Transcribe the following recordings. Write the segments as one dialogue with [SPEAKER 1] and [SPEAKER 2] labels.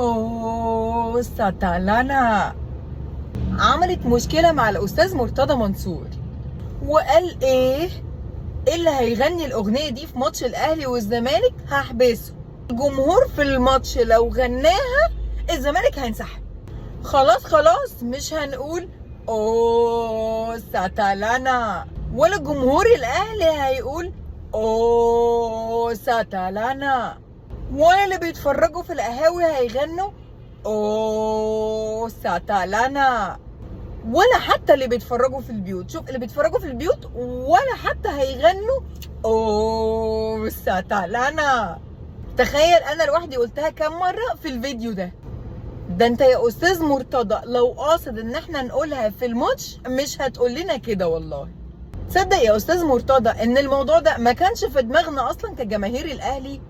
[SPEAKER 1] اوه ساتالانا. عملت مشكلة مع الأستاذ مرتضى منصور، وقال إيه؟ اللي هيغني الأغنية دي في ماتش الأهلي والزمالك هحبسه. الجمهور في الماتش لو غناها الزمالك هينسحب. خلاص خلاص مش هنقول اوه ساتالانا، ولا جمهور الاهلي هيقول اوه ساتالانا، ولا اللي بيتفرجوا في القهاوي هيغنوا اوه ساتالانا، ولا حتى اللي بيتفرجوا في البيوت. شوف اللي بيتفرجوا في البيوت ولا حتى هيغنوا اوه ساتالانا. تخيل انا لوحدي قلتها كام مرة في الفيديو ده. ده انت يا استاذ مرتضى لو قاصد ان احنا نقولها في الماتش مش هتقول لنا كده والله. تصدق يا استاذ مرتضى ان الموضوع ده ما كانش في دماغنا اصلا كجماهير الاهلي؟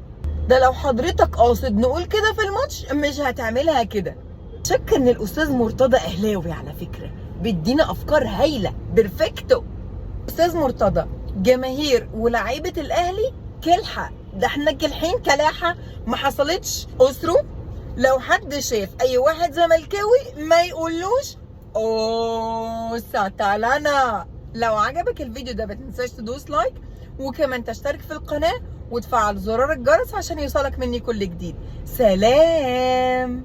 [SPEAKER 1] ده لو حضرتك قاصد نقول كده في الماتش مش هتعملها كده. شك ان الاستاذ مرتضى اهلاوي على فكرة، بيدينا افكار هايلة. perfecto. استاذ مرتضى، جماهير ولاعيبه الاهلي كلحه، ده احنا كلحين كلاحه ما حصلتش. اسره لو حد شاف اي واحد زملكاوي ما يقولوش اوه ساتالانا. لو عجبك الفيديو ده ما تنساش تدوس like، وكمان تشترك في القناة وتفعل زرار الجرس عشان يوصلك مني كل جديد. سلام.